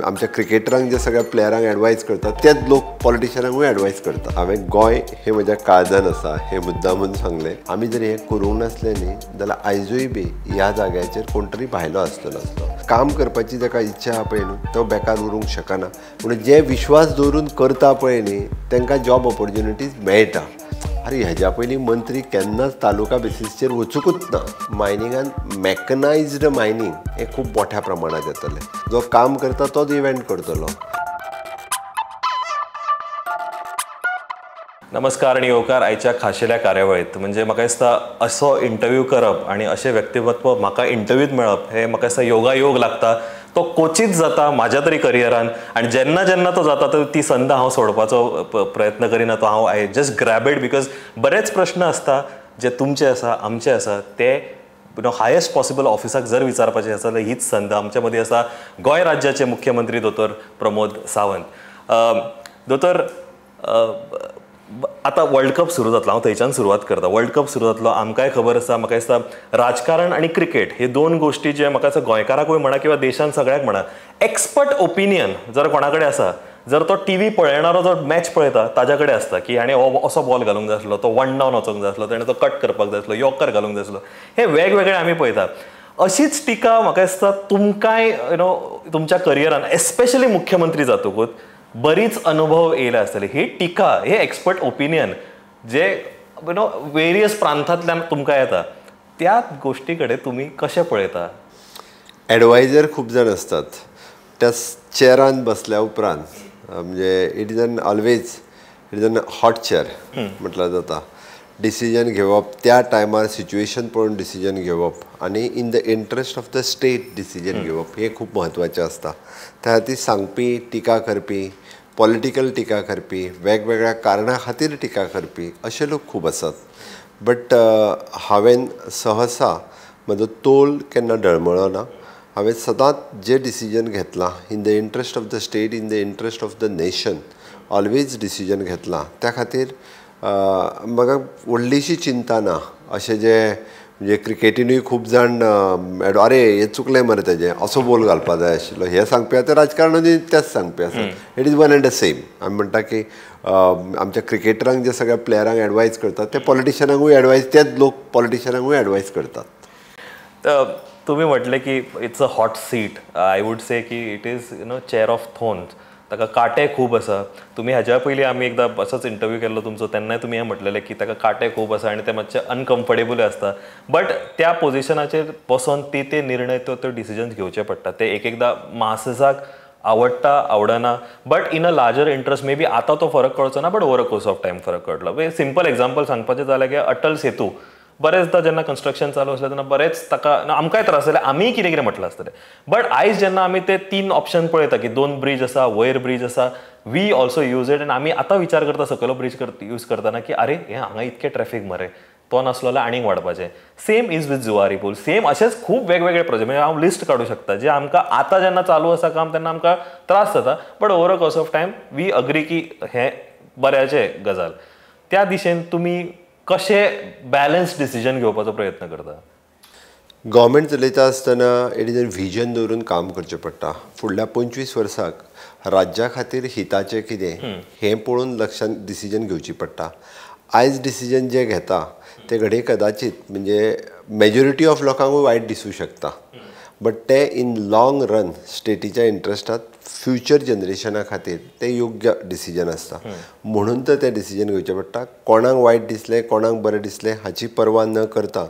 आमच्या क्रिकेटरांक जे सगळ्या प्लेयरांक एडवायज करतात तेच लोक पॉलिटिशियनांकूय एडवायज करतात. हांवें गोंय हे म्हज्या काळजान आसा हे मुद्दामून सांगलें. आमी जर हें करूंक नासलें न्ही जाल्यार आयजूय बी ह्या जाग्याचेर कोण तरी भायलो आसतलो आसलो. काम करपाची जाका इच्छा आहा पळय न्हू तो बेकार उरूंक शकना, पूण जे विश्वास दवरून करता पळय न्ही तांकां जॉब ऑपॉर्च्युनिटीज मेळटा. अरे ह्याच्या पयलीं मंत्री केन्नाच तालुका बेसीसचेर वचुंकूच ना. मायनिंगान मॅकनायज्ड मायनींग हें खूब मोठ्या प्रमाणांत येतलें. जो काम करता तोच इव्हेंट करतलो. नमस्कार आनी येवकार आयच्या खाशेल्या कार्यावळीत. म्हणजे म्हाका दिसता असो इंटरव्यू करप आनी अशें व्यक्तिमत्व म्हाका इंटरव्यूत मेळप हे म्हाका दिसता योगायोग लागता. तो क्वचीत जाता म्हाज्या तरी करियरान, आनी जेन्ना जेन्ना तो जाता तो ती संद हांव सोडपाचो प्रयत्न करिना. तो हांव I just grab it because बरेच प्रश्न आसता जे तुमचे आसा आमचे आसा ते you know highest possible ऑफिसाक जर विचारपाचे आसा जाल्यार हीच संद आमच्या मदीं आसा. गोंय राज्याचे मुख्यमंत्री दोतोर प्रमोद सावंत. दोतोर, आतां वर्ल्ड कप सुरू जातलो, हांव थंयच्यान सुरवात करता. वर्ल्ड कप सुरू जातलो, आमकांय खबर आसा. म्हाका दिसता राजकारण आनी क्रिकेट हे दोन गोश्टी जे म्हाका दिसता गोंयकाराकूय म्हणा किंवा देशान सगळ्याक म्हणा एक्सपर्ट ओपिनियन जर कोणा कडेन आसा, जर तो टी व्ही पळयणारो जो मॅच पळयता ताज्या कडेन आसता की हाणें हो असो बॉल घालूंक जाय आसलो, तो वन डावन वचोंक जाय आसलो, तेणें तो कट करपाक जाय आसलो, यॉर्कर घालूंक जाय आसलो, हे वेगवेगळे आमी पळयता. अशीच टिका म्हाका दिसता तुमकांय you know तुमच्या करियरान एस्पेशली मुख्यमंत्री जातकूच बरीच अनुभव येयले आसतले. ही टिका, हे expert opinion J you know various प्रांतांतल्यान तुमकां येता त्या गोश्टी कडेन तुमी कशें पळयता? एडवायजर खूब जाण आसतात. त्या चेरान बसल्या उपरांत म्हणजे it is an always it is an hot chair म्हटल्यार जाता. डिसिजन घेवप त्या टायमार सिच्युएशन पळोवन डिसिजन घेवप आनी in the interest of the state decision घेवप हें खूब म्हत्वाचें आसता. त्या खातीर सांगपी, टिका करपी, पॉलिटिकल टिका करपी, वेगवेगळ्या कारणां खातीर टिका करपी अशे लोक खूब आसात. बट हांवें सहसा म्हजो तोल केन्ना डळमळो ना. हांवें सदांच जें डिसिजन घेतलां in the interest of the state, in the interest of the nation always decision घेतलां. त्या खातीर म्हाका व्हडलीशी चिंता ना. अशें जे म्हणजे क्रिकेटीनूय खूब जाण अरे हें चुकलें मरे तेजें असो बोल घालपा जाय आशिल्लो हें सांगपी आतां राजकारणानूय तेंच सांगपी आसा. It is one and the same. आमी म्हणटा की आमच्या क्रिकेटरांक जे सगळ्या प्लेयरांक एडवायज करतात ते पॉलिटिशियनांकूय एडवायज, तेच लोक पॉलिटिशियनांकूय एडवायज करतात. तुमी म्हटलें की it's a hot seat. I would say की it is you know chair of thorns. ताका कांटे खूब आसा. तुमी हाज्या पयलीं आमी एकदां असोच इंटरव्यू केल्लो तुमचो, तेन्नाय तुमी हें म्हटलेलें की ताका कांटे खूब आसा आनी ते मातशे अनकम्फर्टेबल आसता. बट त्या पोजिशनाचेर बसोन ते ते निर्णय, त्यो त्यो डिसिजन्स घेवचे पडटा. ते एक एकदां माससाक आवडटा आवडना, but in a larger interest maybe आतां तो फरक कळचो ना, but over a course of time फरक कळटलो. सिंपल एग्जाम्पल सांगपाचें जाल्यार की अटल सेतू बरेचदा जेन्ना कन्स्ट्रक्शन चालू आसलें तेन्ना बरेच ताका आमकांय त्रास जाले, आमीय कितें कितें म्हटलां आसतलें. बट आयज जेन्ना आमी ते तीन ऑप्शन पळयता की दोन ब्रीज आसा, वयर ब्रीज आसा, we also use it. आनी आमी आतां विचार करता सकयलो ब्रीज यूज करतना की अरे हें हांगा इतकें ट्रॅफीक मरे, तो नासलो जाल्यार आनीक वाडपाचें. सेम is with Zuari पूल, सेम अशेंच खूब वेगवेगळे प्रोजेक्ट म्हणजे हांव लिस्ट काडूं शकता जे आमकां आतां जेन्ना चालू आसा काम तेन्ना आमकां त्रास जाता, but over a course of time we agree की हें बऱ्याचें गजाल. त्या दिशेन तुमी कशें बॅलन्स डिसिजन घेवपाचो प्रयत्न करता? गव्हर्मेंट चलयता आसतना it is an vision दवरून काम करचें पडटा. फुडल्या 25 वर्साक राज्या खातीर हिताचें कितें हें पळोवन लक्षान डिसिजन घेवची पडटा. आयज डिसिजन जें घेता तें घडये कदाचीत म्हणजे मेजॉरिटी ऑफ लोकांकूय वायट दिसूं शकता, बट ते इन लाँग रन स्टेटीच्या इंट्रस्टात फ्युचर जनरेशना खातीर तें योग्य डिसिजन आसता. म्हणून तर तें डिसिजन घेवचें पडटा. कोणाक वायट दिसलें कोणाक बरें दिसलें हाची पर्वा न करता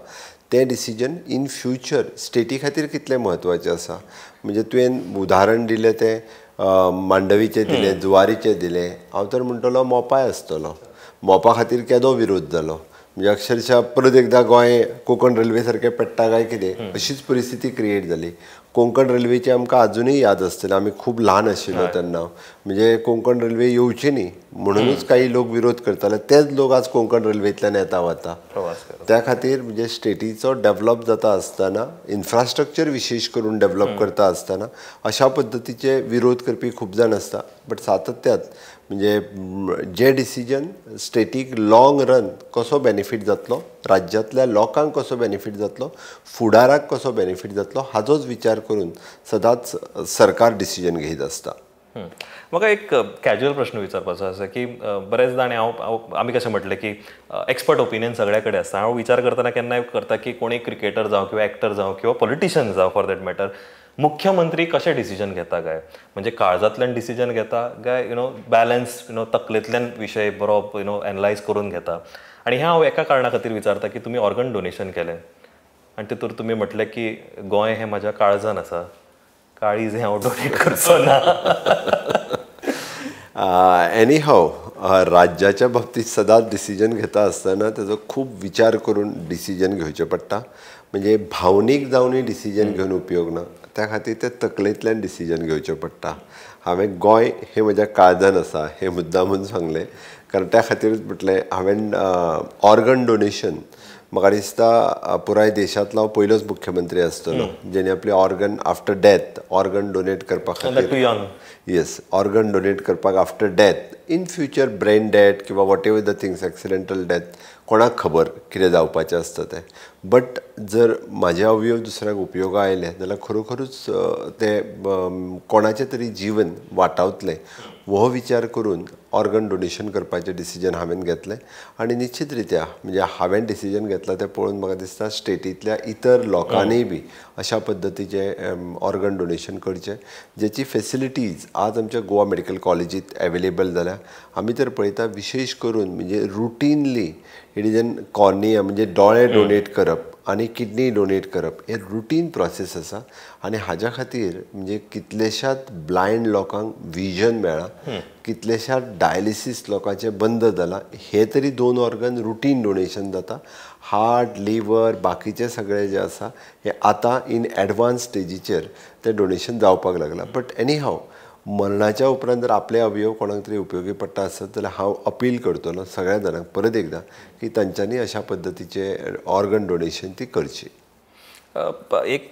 तें डिसिजन इन फ्युचर स्टेटी खातीर कितलें म्हत्वाचें आसा. म्हणजे तुवें उदाहरण दिलें तें मांडवीचें दिलें, जुवारीचें दिलें. हांव तर म्हणटलो मोपाय आसतलो. मोपा खातीर केदो विरोध जालो, म्हणजे अक्षरशः परत एकदां गोंय कोंकण रेल्वे सारकें पेट्टा काय कितें अशीच परिस्थिती क्रिएट जाली. कोंकण रेल्वेची आमकां आजुनूय याद आसतली, आमी खूब ल्हान आशिल्लो तेन्ना. म्हणजे कोंकण रेल्वे येवची न्ही म्हणुनूच काही लोक विरोध करताले, तेच लोक आज कोंकण रेल्वेंतल्यान येता वता. त्या खातीर म्हणजे स्टेटीचो डेवलप जाता आसतना इन्फ्रास्ट्रक्चर विशेश करून डेवलप करता आसतना अशा पद्दतीचे विरोध करपी खूब जाण आसता. बट सातत्यात म्हणजे जे डिसिजन स्टेटीक लाँग रन कसो बेनिफीट जातलो, राज्यांतल्या लोकांक कसो बेनिफीट जातलो, फुडाराक कसो बेनिफीट जातलो हाजोच विचार करून सदांच सरकार डिसिजन घेत आसता. म्हाका एक कॅज्युअल प्रश्न विचारपाचो आसा की बरेचदा आनी हांव आमी कशें म्हटलें की एक्सपर्ट ओपिनियन सगळ्या कडेन आसता. हांव विचार करतना केन्नाय करता की कोणूय क्रिकेटर जावं किंवा एक्टर जावं किंवा पॉलिटिशियन जावं फॉर that matter, मुख्यमंत्री कशें डिसिजन घेता काय, म्हणजे काळजांतल्यान डिसिजन घेता काय you know balance you know तकलेंतल्यान विशय बरो you know analyse करून घेता. आनी हें हांव एका कारणा खातीर विचारता की तुमी ऑर्गन डोनेशन केलें आनी तितूर तुमी म्हटलें की गोंय हें म्हज्या काळजान आसा, काळीज हें हांव डोनेट करचो ना. एनी हाव, राज्याच्या बाबतींत सदांच डिसिजन घेता आसतना तेजो खूब विचार करून डिसिजन घेवचें पडटा. म्हणजे भावनीक जावनूय डिसिजन घेवन उपयोग ना, त्या खातीर ते तकलेंतल्यान डिसिजन घेवचें पडटा. हांवें गोंय हें म्हज्या काळजान आसा हें मुद्दामून सांगलें, कारण त्या खातीरूच म्हटलें हांवें ऑर्गन डोनेशन म्हाका दिसता पुराय देशांतलो हांव पयलोच मुख्यमंत्री आसतलो जेणे आपले organ after death organ donate करपा खातीर, येस, ऑर्गन डोनेट करपाक after death in future brain death किंवा whatever the things accidental death, कोणाक खबर कितें जावपाचें आसता तें, बट जर म्हाजे अवयव दुसऱ्याक उपयोगा आयले जाल्यार खरोखरूच ते कोणाचें तरी जीवन वाटावतलें हो विचार करून ऑर्गन डोनेशन करपाचें डिसिजन हांवें घेतलें. आनी निश्चित रित्या म्हणजे हांवें डिसिजन घेतलां तें पळोवन म्हाका दिसता स्टेटींतल्या इतर लोकांनीय बी अशा पद्दतीचें ऑर्गन डोनेशन करचें, जेची फेसिलिटीज आज आमच्या गोवा मेडिकल कॉलेजींत एवेलेबल जाल्या. आमी तर पळयता विशेश करून म्हणजे routinely it is an cornea म्हणजे दोळे डोनेट करप आनी किडनी डोनेट करप हे रुटीन प्रोसेस आसा. आनी हाज्या खातीर म्हणजे कितलेशात ब्लायंड लोकांक विजन मेळ्ळां, कितलेशात डायलिसीस लोकांचें बंद जालां. हे तरी दोन ऑर्गन रुटीन डोनेशन जाता. हार्ट, लिवर, बाकीचे सगळे जे आसा हे आतां इन एडवान्स स्टेजीचेर ते डोनेशन जावपाक लागलां. बट एनी हाव, मरणाच्या उपरांत जर आपले अवयव कोणाक तरी उपयोगी पडटा आसत जाल्यार हांव अपील करतलो सगळ्या जाणांक परत एकदां की तांच्यांनी अशा पद्दतीचे ऑर्गन डोनेशन ती करची. एक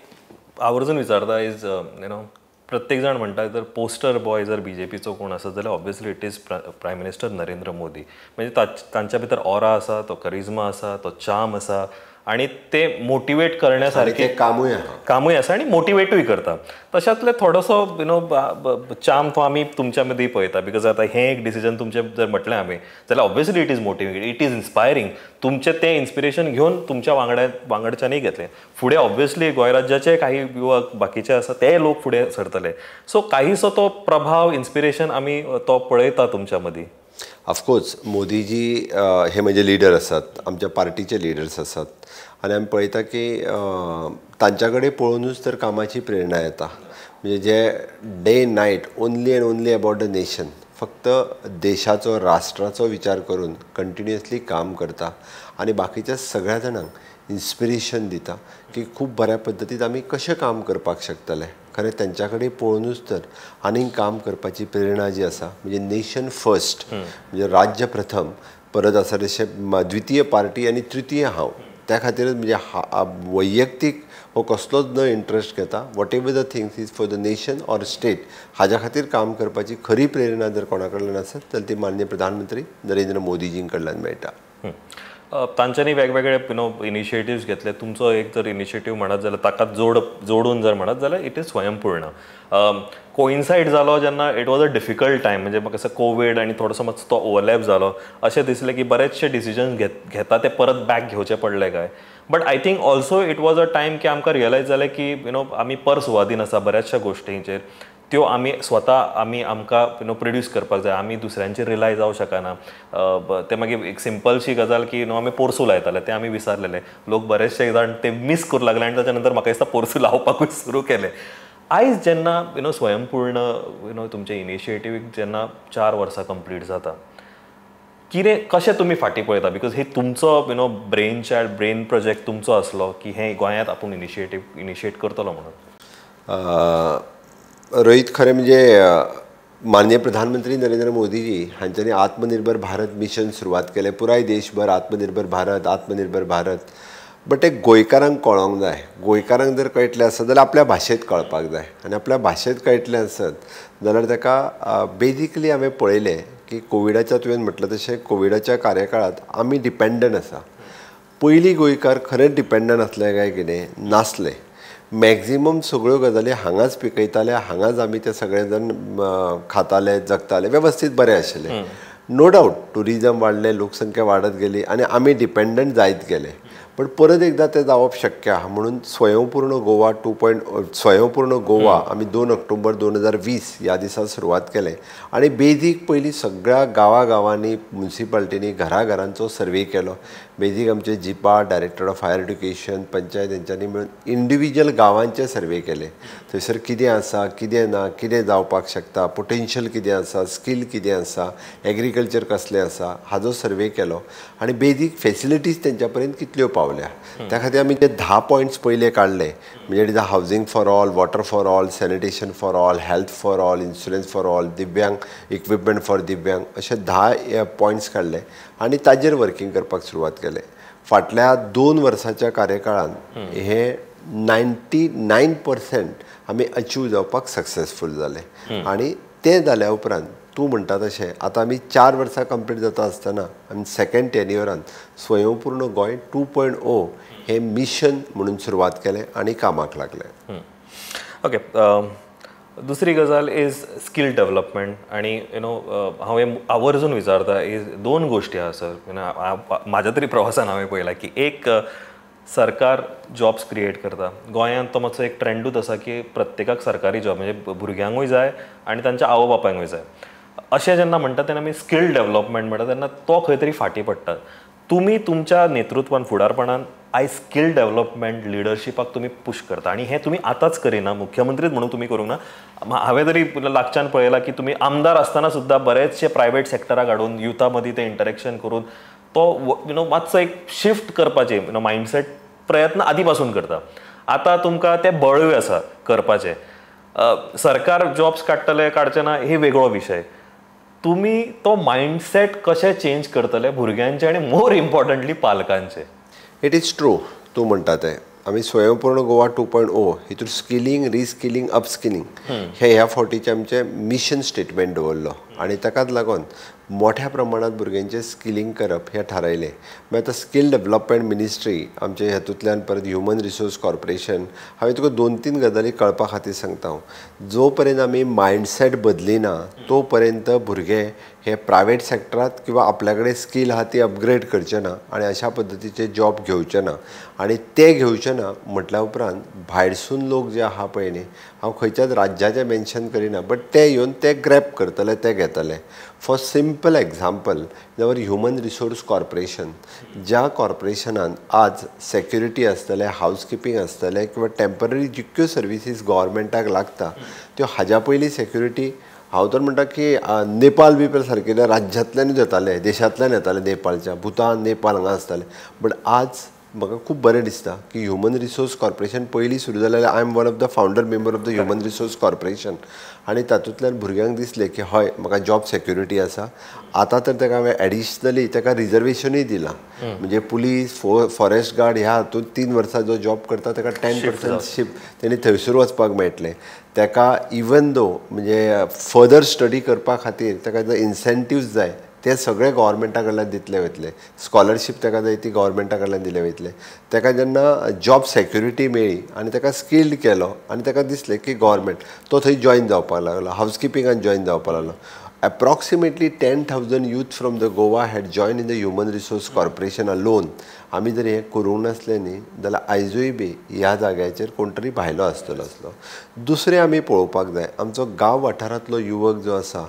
आवर्जून विचारता is you know प्रत्येक जाण म्हणटा जर पोस्टर बॉय जर बीजेपीचो कोण आसत जाल्यार obviously it is prime minister Narendra Modi. म्हणजे तांच्या भितर ऑरा आसा, तो करिज्मा आसा, तो चार्म आसा आनी ते मोटिवेट करण्यासारखे कामूय आसा, कामूय आसा आनी मोटिवेटूय करता. तशातले थोडोसो you know charm तो आमी तुमच्या मदीं पळयता, because आतां हें एक डिसिजन तुमचें जर म्हटलें आमी जाल्यार obviously it is motivate, it is inspiring. तुमचें तें इन्स्पिरेशन घेवन तुमच्या वांगडच्यांनी घेतलें. फुडें ऑब्वियसली गोंय राज्याचे काही युवक बाकीचे आसा ते लोक फुडें सरतले. सो काहीसो तो प्रभाव इन्स्पिरेशन आमी तो पळयता तुमच्या मदीं. ऑफकोर्स मोदीजी हे म्हणजे लिडर आसात, आमच्या पार्टीचे लिडर्स आसात आनी आमी पळयता की तांच्या कडेन पळोवनूच तर कामाची प्रेरणा येता. म्हणजे जे day night only and only about the nation, फक्त देशाचो राष्ट्राचो विचार करून कंटिन्युअसली काम करता आनी बाकीच्या सगळ्या जाणांक इन्स्पिरेशन दिता की खूब बऱ्या पद्दतीन आमी कशें काम करपाक शकतले. खरें तांच्या कडेन पळोवनूच तर आनीक काम करपाची प्रेरणा जी आसा म्हणजे नेशन फर्स्ट, म्हणजे राज्य प्रथम, परत आसा तशें द्वितीय पार्टी आनी तृतीय हांव. त्या खातीरच म्हणजे वैयक्तीक हो कसलोच न इंट्रस्ट घेता whatever the things is for the nation or state हाज्या खातीर काम करपाची खरी प्रेरणा जर कोणा कडल्यान आसत जाल्यार ती माननीय प्रधानमंत्री नरेंद्र मोदीजीं कडल्यान मेळटा. तांच्यांनी वेगवेगळे you know initiatives घेतले. तुमचो एक जर इनिशिएटीव म्हणत जाल्यार ताका जोडून जर म्हणत जाल्यार it is स्वयंपूर्ण. कोइन्सायड जालो जेन्ना it was a difficult time, म्हणजे म्हाका असं कोवीड आनी थोडोसो मातसो तो ओवरलॅप जालो अशें दिसलें की बरेचशे डिसिजन घेता ते परत बॅक घेवचे पडले काय. But I think also it was a time की आमकां रियलायज जालें की you know आमी परसुवादीन आसा बऱ्याचशा गोश्टींचेर, त्यो आमी स्वता आमी आमकां you know produce करपाक जाय, आमी दुसऱ्यांचेर रिलाय जावं शकना. ते मागीर एक सिंपलशी गजाल की you know आमी पोरसूं लायताले ते आमी विसरलेले, लोक बरेचशे जाण ते मीस करूं लागले आनी ताच्या नंतर म्हाका दिसता पोरसूं लावपाकूय सुरू केलें. आयज जेन्ना you know स्वयंपूर्ण you know तुमचे इनिशिएटीवीक जेन्ना 4 वर्सां कंप्लीट जाता, कितें कशें तुमी फाटीं पळयता? Because हे तुमचो you know brain child brain project तुमचो आसलो की हें गोंयांत आपूण इनिशिएट करतलो म्हणून. रोहित, खरें म्हणजे माननीय प्रधानमंत्री नरेंद्र मोदीजी हांच्यांनी आत्मनिर्भर भारत मिशन सुरवात केलें. पुराय देशभर आत्मनिर्भर भारत, आत्मनिर्भर भारत. बट ते गोंयकारांक कळोंक जाय. गोंयकारांक जर कळटलें आसत जाल्यार आपल्या भाशेंत कळपाक जाय आनी आपल्या भाशेंत कळटलें आसत जाल्यार ताका बेजिकली हांवें पळयलें की कोविडाच्या, तुवें म्हटलें तशें कोविडाच्या कार्यकाळांत आमी डिपेंडंट आसा. पयलीं गोंयकार खरेंच डिपेंडंट आसले काय कितें नासले. मॅक्झिमम सगळ्यो गजाली हांगाच पिकयताले, हांगाच आमी ते सगळे जाण खाताले, जगताले, वेवस्थीत बरें आशिल्लें. नो डावट ट्युरिजम वाडलें, लोकसंख्या वाडत गेली आनी आमी डिपेंडंट जायत गेले, पण परत एकदा तें जावप शक्य आहा. म्हणून स्वयंपूर्ण गोवा स्वयंपूर्ण गोवा आमी 2 ऑक्टोबर 2020 ह्या दिसा सुरवात केलें आनी बेजीक पयलीं सगळ्या गांवागांवांनी, म्युनिसिपालिटींनी, घराघरांचो सर्वे केलो. बेजीक आमचे जिपा, director of higher education, panchayat हेंच्यांनी मेळून इंडिविज्युअल गांवांचे सर्वे केले. थंयसर कितें आसा, कितें ना, कितें जावपाक शकता, पोटेन्शियल कितें आसा, स्कील कितें आसा, एग्रीकल्चर कसलें आसा, हाजो सर्वे केलो आनी बेजीक फेसिलिटीज तेंच्या पर्यंत कितल्यो पावल्या त्या खातीर आमी ते 10 पॉयंट्स पयले काडले. म्हणजे it is a housing for all, water for all, sanitation for all, health for all, insurance for all, Divyang equipment for दिव्यांग, अशे 10 पॉयंट्स काडले आनी ताजेर वर्किंग करपाक सुरवात केले. फाटल्या 2 वर्साच्या कार्यकाळान हे 99% आमी अचीव जावपाक सक्सेसफूल जाले. आनी तें जाल्या उपरांत तूं म्हणटा तशें आतां आमी 4 वर्सां कंप्लीट जाता आसतना आमी सेकेंड टेन्युअरान स्वयंपूर्ण गोंय 2.0 हें मिशन म्हणून सुरवात केलें आनी कामाक लागलें. ओके, दुसरी गजाल is skill development. आनी you know हांव हें आवर्जून विचारता, is 2 गोश्टी आसा सर, you know म्हाज्या तरी प्रवासान हांवें पळयलां की एक सरकार जॉब्स क्रिएट करता. गोंयांत तो मातसो एक ट्रेंडूच आसा की प्रत्येकाक सरकारी जॉब, म्हणजे भुरग्यांकूय जाय आनी तांच्या आवय बापायकूय जाय. अशें जेन्ना म्हणटा तेन्ना आमी स्किल डेव्हलपमेंट म्हणटा तेन्ना तो खंय तरी फाटीं पडटा. तुमी तुमच्या नेतृत्वान, फुडारपणान आयज स्किल डेव्हलपमेंट लिडरशिपाक तुमी पुश करता आनी हें तुमी आतांच करिना, मुख्यमंत्रीच म्हणून तुमी करूंक ना. हांवें तरी लागच्यान पळयलां की तुमी आमदार आसतना सुद्दां बरेचशे प्रायवेट सेक्टराक हाडून युथा मदीं तें इंटरेक्शन करून तो you know मातसो एक शिफ्ट करपाचें you know mindset प्रयत्न आदी पासून करता. आतां तुमकां तें बळूय आसा करपाचें. सरकार जॉब्स काडटले काडचे ना हे वेगळो विशय, तुमी तो मायंडसेट कशें चेंज करतले भुरग्यांचे आनी मोर इम्पॉर्टंटली पालकांचे? It is true तूं म्हणटा तें. आमी स्वयंपूर्ण गोवा 2.0 हितून स्किलिंग, रिस्किलिंग, अपस्किलिंग हे ह्या फावटीचें आमचें मिशन स्टेटमेंट दवरलो आनी ताकाच लागून मोठ्या प्रमाणांत भुरग्यांचें स्किलिंग करप हें थारायलें. मागीर आतां स्कील डेव्हलपमेंट मिनिस्ट्री आमचे हातूंतल्यान, परत ह्युमन रिसोर्स कॉर्पोरेशन. हांवें तुका 2-3 गजाली कळपा खातीर सांगता हांव. जो पर्यंत आमी मायंडसेट बदलिना तो पर्यंत भुरगे हे प्रायवेट सेक्टरांत किंवा आपल्या कडेन स्कील आहा ती अपग्रेड करचे ना आनी अशा पद्दतीचे जॉब घेवचे ना. आनी ते घेवचे ना म्हटल्या उपरांत भायरसून लोक जे आहा पळय न्ही, हांव खंयच्याच राज्याचें मेन्शन करिना, बट ते येवन ते ग्रॅप करतले, ते घेतले. फॉर सिंपल एग्जाम्पल जाल्यार ह्युमन रिसोर्स कॉर्पोरेशन, ज्या कॉर्पोरेशनान आज सेक्युरिटी आसतलें, हावसकिपींग आसतलें किंवा टेंपररी जितक्यो सर्विसीस गव्हर्मेंटाक लागता त्यो हाज्या पयलीं सेक्युरिटी हांव तर म्हणटा की नेपाल बिपाल सारकेल्या राज्यांतल्यानूच येताले, देशांतल्यान येताले, नेपाळच्या, भूतान, नेपाल हांगा आसताले. बट आज म्हाका खूब बरें दिसता की ह्युमन रिसोर्स कॉर्पोरेशन पयलीं सुरू जालें. I am one of the founder member of the human resource corporation. आनी तातूंतल्यान भुरग्यांक दिसलें की हय म्हाका जॉब सेक्युरिटी आसा. आतां तर ताका हांवें एडिशनली ताका रिजर्वेशनूय दिलां. म्हणजे पुलीस, फॉरेस्ट गार्ड ह्या हातूंत 3 वर्सां जो जॉब करता ताका 10% शिफ्ट तेणी थंयसर वचपाक मेळटलें. ताका इवन दो म्हणजे फर्दर स्टडी करपा खातीर ताका जर इन्सेंटिव्स जाय ते सगळे गव्हर्मेंटा कडल्यान दितले वयतले. स्कॉलरशीप ताका जाय ती गव्हर्मेंटा कडल्यान दिले वयतले. ताका जेन्ना जॉब सेक्युरिटी मेळ्ळी आनी ताका स्किल्ड केलो आनी ताका दिसलें की गव्हर्मेंट, तो थंय जॉयन जावपाक लागलो, हावसकिपिंगान जॉयन जावपाक लागलो. Approximately 10,000 youth from the Goa had join in the human resource corporation alone. आमी जर हें करूंक नासलें न्ही जाल्यार आयजूय बी ह्या जाग्याचेर कोण तरी भायलो आसतलो आसलो. दुसरें आमी पळोवपाक जाय, आमचो गांव वाठारांतलो युवक जो आसा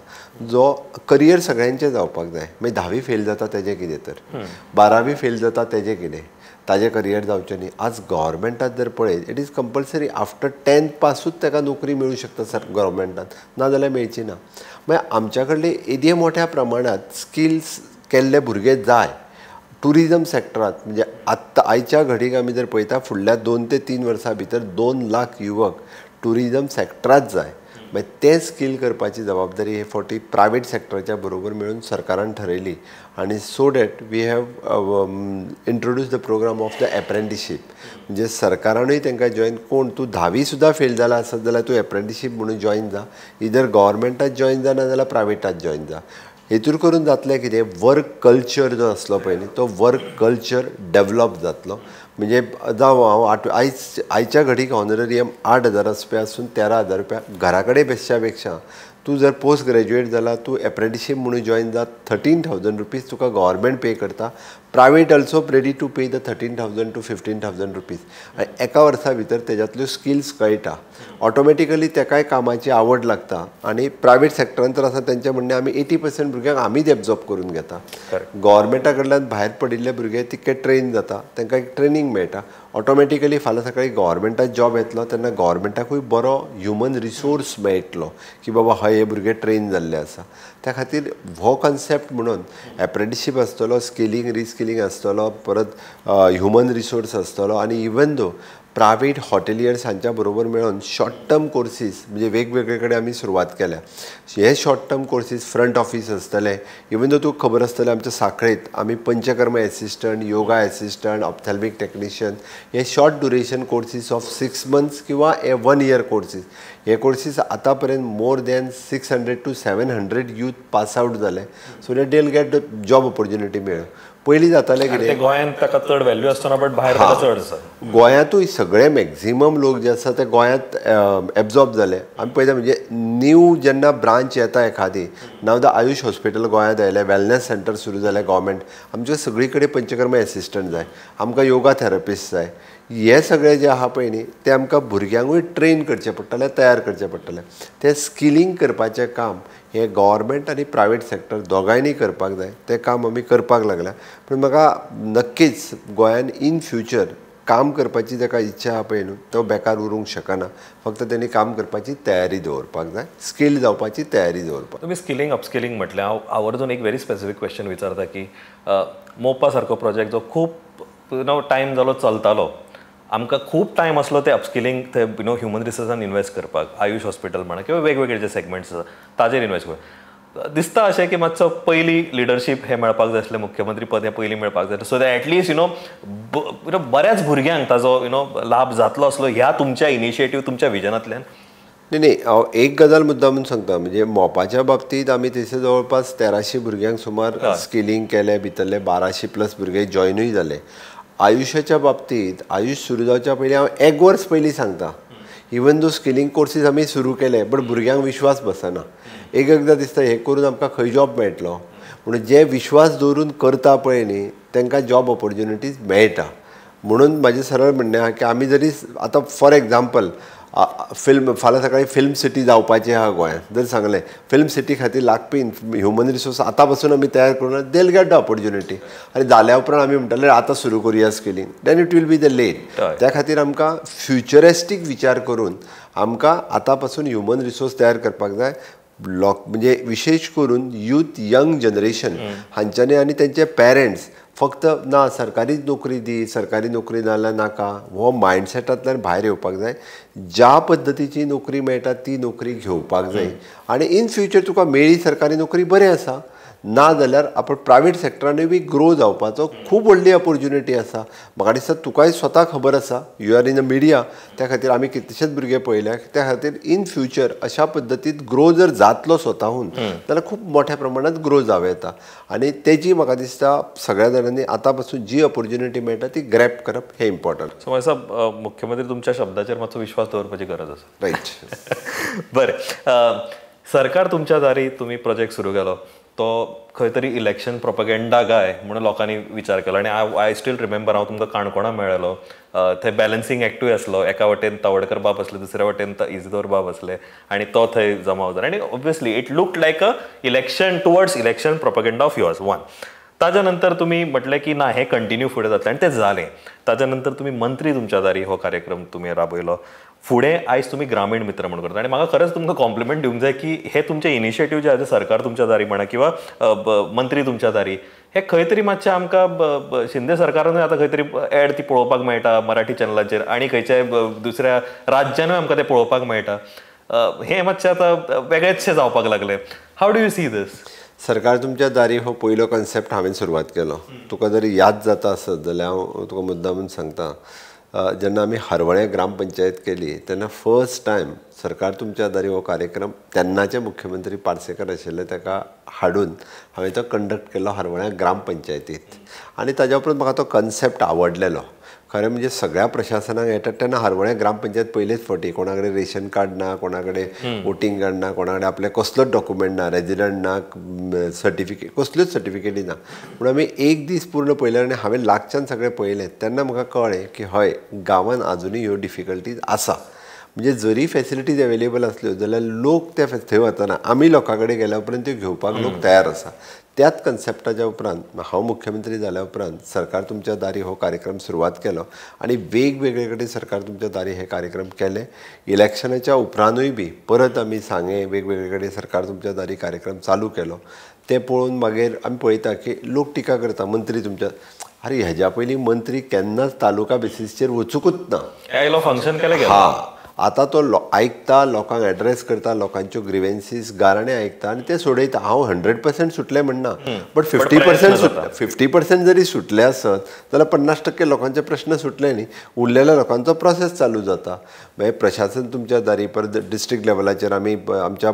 जो करियर सगळ्यांचें जावपाक जाय. मागीर 10वी फेल जाता तेजें कितें, तर 12वी फेल जाता तेजें कितें, ताजें करियर जावचें न्ही. आज गव्हर्मेंटात जर पळयत it is compulsory after 10th पासूच ताका नोकरी मेळूं शकता सर गव्हर्मेंटात, ना जाल्यार मेळची ना. मागीर आमच्या कडले येदे मोठ्या प्रमाणांत स्किल्स केल्ले भुरगे जाय ट्युरिजम सेक्टरांत. म्हणजे आत्तां आयच्या घडीक आमी जर पळयता फुडल्या 2 ते 3 वर्सां भितर 2 लाख युवक ट्युरिजम सेक्टरांत जाय. मागीर तें स्कील करपाची जबाबदारी हे फावटी प्रायवेट सेक्टराच्या बरोबर मेळून सरकारान ठरयली आनी so that we have introduce the programme of the apprenticeship. म्हणजे सरकारानूय तांकां जॉयन, कोण तूं 10वी सुद्दां फेल जाला आसत जाल्यार तूं एप्रेंटिशीप म्हणून जॉयन जा, इधर गव्हर्मेंटात जॉयन जा ना जाल्यार प्रायवेटात जॉयन जा. हेतूर करून जातलें कितें, वर्क कल्चर जो आसलो पळय न्ही तो वर्क कल्चर डेवलप जातलो. म्हणजे जावं हांव आठ आयज आयच्या घडीक ऑनररियम 8,000 रुपया आसून 13,000 रुपया घरा कडेन बसच्या पेक्षा तूं जर पोस्ट ग्रॅज्युएट जाला तूं एप्रेंटिशीप म्हणून जॉयन जात 13,000 रुपीज तुका गव्हर्मेंट पे करता. Private also ready to pay the 13,000 to 15,000 rupees. आनी एका वर्सा भितर तेज्यांतल्यो स्किल्स कळटा ऑटोमॅटिकली तेकाय कामाची आवड लागता. आनी प्रायवेट सॅक्टरान तर आसा तेंचें म्हणणें आमी 80% भुरग्यांक आमीच एब्जॉर्ब करून घेता. गव्हर्मेंटा कडल्यान भायर पडिल्ले भुरगे तितके ट्रेन जाता, तांकां एक ट्रेनींग मेळटा. ऑटोमॅटिकली फाल्यां सकाळी गव्हर्मेंटाक जॉब येतलो तेन्ना गव्हर्मेंटाकूय बरो ह्युमन रिसोर्स मेळटलो की बाबा हय हे भुरगे ट्रेन जाल्ले आसा. त्या खातीर हो कॉन्सेप्ट म्हणून एप्रेंटिशीप आसतलो, स्किलिंग रिस्किलिंग आसतलो, परत ह्युमन रिसोर्स आसतलो. आनी इवन दो प्रायवेट हॉटेलियर्स हांच्या बरोबर मेळून शॉर्ट टर्म कोर्सीस म्हणजे वेगवेगळे कडेन आमी सुरवात केल्या. हे short term courses front office आसतले. इवन दो तुका खबर आसतलें आमच्या साखळेंत आमी panchakarma assistant, yoga assistant, ophthalmic technician हे short duration courses of 6 months किंवा 1 year courses. हे कोर्सीस आतां पर्यंत more than 600 to 700 youth pass out जाले. So that they will get job opportunity मेळ. पयलीं जातालें कितें गोंयांत ताका चड व्हॅल्यू आसतना बट भायर ताका चड आसा. गोंयांतूय सगळे मॅक्झिमम लोक जे आसा ते गोंयांत एब्जॉर्ब जाले. आमी पळयता म्हणजे न्यू जेन्ना ब्रांच येता एखादी, नाव the Ayush hospital गोंयांत आयलें, वेलनेस सेंटर सुरू जालें गव्हर्मेंट, आमच्या सगळी कडेन पंचकर्म एसिस्टंट जाय, आमकां योगा थेरपिस्ट जाय. हे सगळे जे आहा पळय न्ही ते आमकां भुरग्यांकूय ट्रेन करचें पडटलें, तयार करचें पडटलें. तें स्किलिंग करपाचें काम हें गव्हर्मेंट आनी प्रायवेट सॅक्टर दोगांयनी करपाक जाय. तें काम आमी करपाक लागल्या. पूण म्हाका नक्कीच गोंयान इन फ्युचर काम करपाची ताका इच्छा आहा पळय न्हू तो बेकार उरूंक शकना. फक्त तेणी काम करपाची तयारी दवरपाक जाय, स्किल जावपाची तयारी दवरपाक. तुमी स्किलिंग अपस्किलिंग म्हटलें, हांव आवर्जून एक व्हेरी स्पेसिफीक क्वेश्चन विचारता की मोपा सारको प्रोजेक्ट जो खूब you know time जालो चलतालो, आमकां खूब टायम आसलो ते अपस्किलिंग ते you know human रिसोर्सान इन्वेस्ट करपाक, आयुष हॉस्पिटल म्हणा किंवा वेगवेगळे जे सेगमेंट्स आसा ताजेर इन्वेस्ट करपाक. दिसता अशें की मातसो पयलीं लिडरशीप हें मेळपाक जाय आसलें, मुख्यमंत्री पद हें पयलीं मेळपाक जाय, so that at least you know बऱ्याच भुरग्यांक ताजो you know लाभ जातलो आसलो ह्या तुमच्या इनिशिएटीव तुमच्या विजनांतल्यान. न्ही न्ही हांव एक गजाल मुद्दा म्हूण सांगता म्हणजे मोपाच्या बाबतींत आमी थंयसर जवळपास 1300 भुरग्यांक सुमार स्किलिंग केलें, भितरले 1200 प्लस भुरगे जॉयनूय जाले. आयुष्याच्या बाबतींत आयुष सुरू जावच्या पयलीं हांव एक वर्स पयलीं सांगता, इवन दो स्किलिंग कोर्सीस आमी सुरू केले बट भुरग्यांक विश्वास बसना. एक एकदां दिसता हें करून आमकां खंय जॉब मेळटलो म्हणून जे विश्वास दवरून करता पळय न्ही तांकां जॉब ऑपॉर्च्युनिटीज मेळटा. म्हणून म्हाजें सरळ म्हणणें आहा की आमी जरी आतां फॉर एग्जाम्पल फिल्म फाल्यां सकाळीं फिल्म सिटी जावपाची आहा गोंयांत, जर सांगलें फिल्म सिटी खातीर लागपी ह्युमन रिसोर्स आतां पासून आमी तयार करून they will get the opportunity. आनी जाल्या उपरांत आमी म्हणटले आतां सुरू करुया skilling, then it will be the late. त्या खातीर आमकां फ्युचरिस्टीक विचार करून आमकां आतां पासून ह्युमन रिसोर्स तयार करपाक जाय. लोक म्हणजे विशेश करून यूथ यंग जनरेशन हांच्यांनी आनी तेंचे पेरंट्स फक्त ना सरकारी नोकरी दी, सरकारी नोकरी नाजाल्यार नाका हो मायंडसेटांतल्यान भायर येवपाक जाय. ज्या पद्दतीची नोकरी मेळटा ती नोकरी घेवपाक जाय आनी इन फ्युचर तुका मेळ्ळी सरकारी नोकरी बरें आसा, ना जाल्यार आपण प्रायवेट सॅक्टरानूय बी ग्रो जावपाचो खूब व्हडली ऑपॉर्च्युनिटी आसा. म्हाका दिसता तुकाय स्वता खबर आसा, you are in a media, त्या खातीर आमी कितलेशेच भुरगे पळयल्या. त्या खातीर इन फ्युचर अशा पद्दतीत ग्रो जर जातलो स्वताहून जाल्यार खूब मोठ्या प्रमाणात ग्रो जावं येता. आनी तेजी म्हाका दिसता सगळ्या जाणांनी आतां पासून जी ऑपॉर्च्युनिटी मेळटा ती ग्रॅप करप हें इम्पॉर्टंट. सो मातसो मुख्यमंत्री तुमच्या शब्दाचेर मातसो विश्वास दवरपाची गरज आसा. रायट. बरें, सरकार तुमच्या दारी तुमी प्रोजेक्ट सुरू केलो तो खंय तरी इलेक्शन प्रोपगेंडा काय म्हणून लोकांनी विचार केलो. आनी I still remember हांव तुमकां काणकोणा मेळ्ळेलो, थंय बॅलन्सींग एक्टूय आसलो, एका वटेन तावडकर बाब आसले, दुसऱ्या वटेन इजिदोर बाब आसले आनी तो थंय जमाव जालो. आनी obviously it look like a election towards election propaganda of yours one. ताज्या नंतर तुमी म्हटलें की ना हें कंटिन्यू फुडें जातलें आनी तें जालें. ताज्या नंतर तुमी मंत्री तुमच्या दारी हो कार्यक्रम तुमी राबयलो. फुडें आयज तुमी ग्रामीण मित्र म्हूण करता आनी म्हाका खरेंच तुमकां कॉम्प्लिमेंट दिवंक जाय की हे तुमचे इनिशिएटीव जे आसा सरकार तुमच्या दारी म्हणा किंवा मंत्री तुमच्या दारी, हे खंय तरी मातशें आमकां शिंदे सरकारानूय आतां खंय तरी एड ती पळोवपाक मेळटा मराठी चॅनलाचेर आनी खंयच्याय दुसऱ्या राज्यानूय आमकां तें पळोवपाक मेळटा. हें मातशें आतां वेगळेचशें जावपाक लागलें. How do you see this? सरकार तुमच्या दारी हो पयलो कॉन्सेप्ट हांवें सुरवात केलो. तुका जर याद जाता आसत जाल्यार हांव तुका मुद्दामून सांगता, जेन्ना आमी हरवळें ग्रामपंचायत केली तेन्ना फर्स्ट टायम सरकार तुमच्या दारी हो कार्यक्रम तेन्नाचे मुख्यमंत्री पार्सेकर आशिल्ले ताका हाडून हांवें तो कंडक्ट केलो हरवळ्यां ग्रामपंचायतीत. आनी ताज्या उपरांत म्हाका तो कॉन्सेप्ट आवडलेलो. खरें म्हणजे सगळ्या प्रशासनाक येतात तेन्ना हरवळ्या ग्रामपंचायत पयलेच फावटी कोणा कडेन रेशन कार्ड ना, कोणा कडेन वोटींग कार्ड ना, कोणा कडेन आपलें कसलोच डॉक्युमेंट ना, रेजिडंट ना, सर्टिफिकेट कसल्योच सर्टिफिकेटी ना. पूण आमी एक दीस पूर्ण पळयलें आनी हांवें लागच्यान सगळें पळयलें तेन्ना म्हाका कळ्ळें की हय गांवांत आजुनूय ह्यो डिफिकल्टीज आसा. म्हणजे जरी फेसिलिटीज अवेलेबल आसल्यो जाल्यार लोक त्या थंय वतना आमी लोकां कडेन गेल्या उपरांत त्यो घेवपाक लोक तयार आसा. त्याच कन्सेप्टाच्या उपरांत हांव मुख्यमंत्री जाल्या उपरांत सरकार तुमच्या दारी हो कार्यक्रम सुरवात केलो आनी वेगवेगळे कडेन सरकार तुमच्या दारी हे कार्यक्रम केले. इलेक्शनाच्या उपरांतूय बी परत आमी सांगें वेगवेगळे कडेन सरकार तुमच्या दारी कार्यक्रम चालू केलो. ते पळोवन मागीर आमी पळयता की लोक टिका करता मंत्री तुमच्या, अरे हेज्या पयलीं मंत्री केन्नाच तालुका बेसीसचेर वचुंकूच ना. फंक्शन केलें. हां, आतां तो आयकता, लोकांक एड्रेस करता, लोकांच्यो ग्रिवेन्सीस गाराणें आयकता आनी ते सोडयता. हांव 100% सुटलें म्हणना, बट 50% जरी सुटले आसत जाल्यार 50% लोकांचे प्रश्न सुटले न्ही, उरलेल्या लोकांचो प्रोसेस चालू जाता. मागीर प्रशासन तुमच्या दारी परत डिस्ट्रिक्ट लेवलाचेर आमी आमच्या